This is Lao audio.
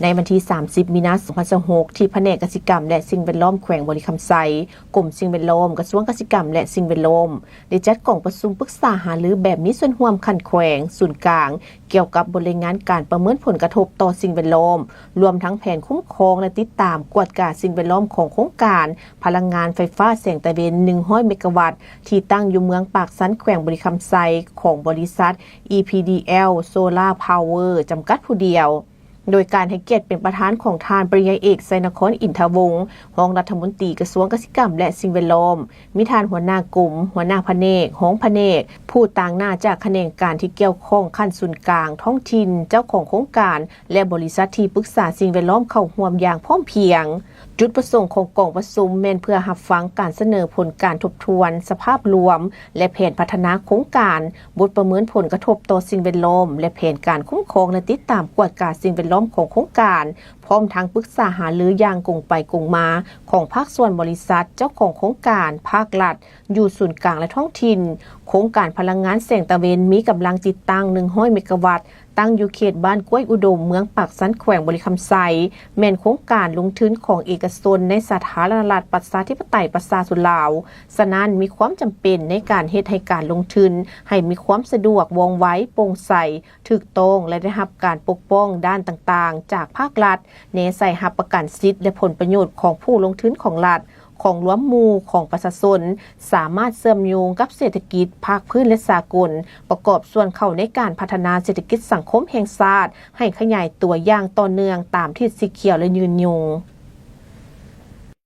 ໃນວັນທີສາມສິບ ມີນາ ສອງພັນຊາວຫົກ ທີ່ພະແນກກະສິກຳ ແລະ ສິ່ງແວດລ້ອມແຂວງບໍລິຄຳໄຊ, ກົມສິ່ງແວດລ້ອມ, ກະຊວງກະສິກຳ ແລະ ສິ່ງແວດລ້ອມ ໄດ້ຈັດກອງປະຊຸມປຶກສາຫາລືແບບມີສ່ວນຮ່ວມຂັ້ນແຂວງສູນກາງ ກ່ຽວກັບບົດລາຍງານການປະເມີນຜົນກະທົບຕໍ່ສິ່ງແວດລ້ອມ, ລວມທັງແຜນຄຸ້ມຄອງ ແລະ ຕິດຕາມກວດກາສິ່ງແວດລ້ອມຂອງໂຄງການພະລັງງານໄຟຟ້າແສງຕາເວັນ ໜຶ່ງຮ້ອຍເມກາວັດ ທີ່ຕັ້ງຢູ່ເມືອງປາກຊັນ ແຂວງບໍລິຄຳໄຊ ຂອງບໍລິສັດ ອີ ພີ ດີ ແອລ ໂຊລາ ພາວເວີ ຈຳກັດຜູ້ດຽວ. ໂດຍການໃຫ້ກຽດເປັນປະທານຂອງທ່ານ ປະລິນຍາເອກ ໄຊນະຄອນ ອິນທະວົງ ຮອງລັດຖະມົນຕີກະຊວງກະສິກຳ ແລະ ສິ່ງແວດລ້ອມ, ມີທ່ານຫົວໜ້າກົມ, ຫົວໜ້າພະແນກ, ຮອງພະແນກ, ຜູ້ຕາງໜ້າຈາກຂະແໜງການທີ່ກ່ຽວຂ້ອງຂັ້ນສູນກາງ, ທ້ອງຖິ່ນ, ເຈົ້າຂອງໂຄງການ ແລະ ບໍລິສັດທີ່ປຶກສາສິ່ງແວດລ້ອມເຂົ້າຮ່ວມຢ່າງພ້ອມພຽງ. ຈຸດປະສົງຂອງກອງປະຊຸມແມ່ນເພື່ອຮັບຟັງການສະເໜີຜົນການທົບທວນສະພາບລວມ ແລະ ແຜນພັດທະນາໂຄງການ, ບົດປະເມີນຜົນກະທົບຕໍ່ສິ່ງແວດລ້ອມ ແລະ ແຜນການຄຸ້ມຄອງ ແລະ ຕິດຕາມກວດກາສິ່ງແວດລ້ອມຂອງໂຄງການ, ພ້ອມທັງປຶກສາຫາລືຢ່າງກົງໄປກົງມາຂອງພາກສ່ວນບໍລິສັດ, ເຈົ້າຂອງໂຄງການ, ພາກລັດ, ຢູ່ສູນກາງ ແລະ ທ້ອງຖິ່ນ. ໂຄງການພະລັງງານແສງຕາເວັນມີກຳລັງຕິດຕັ້ງ ໜຶ່ງຮ້ອຍເມກາວັດ, ຕັ້ງຢູ່ເຂດບ້ານກ້ວຍອຸດົມ, ເມືອງປາກຊັນ, ແຂວງບໍລິຄຳໄຊ, ແມ່ນໂຄງການລົງທຶນຂອງເອກະຊົນໃນສາທາລະນະລັດ ປະຊາທິປະໄຕ ປະຊາຊົນລາວ. ສະນັ້ນ, ມີຄວາມຈຳເປັນໃນການເຮັດໃຫ້ການລົງທຶນໃຫ້ມີຄວາມສະດວກ, ວ່ອງໄວ, ໂປ່ງໃສ, ຖືກຕ້ອງ ແລະ ໄດ້ຮັບການປົກປ້ອງດ້ານຕ່າງໆຈາກພາກລັດ, ແນໃສ່ຮັບປະກັນສິດ ແລະ ຜົນປະໂຫຍດຂອງຜູ້ລົງທຶນຂອງລັດ, ຂອງລວມໝູ່, ຂອງປະຊາຊົນ, ສາມາດເຊື່ອມໂຍງກັບເສດຖະກິດພາກພື້ນ ແລະ ສາກົນ, ປະກອບສ່ວນເຂົ້າໃນການພັດທະນາເສດຖະກິດສັງຄົມແຫ່ງຊາດ ໃຫ້ຂະຫຍາຍຕົວຢ່າງຕໍ່ເນື່ອງຕາມທິດສີຂຽວ ແລະ ຍືນຍົງ.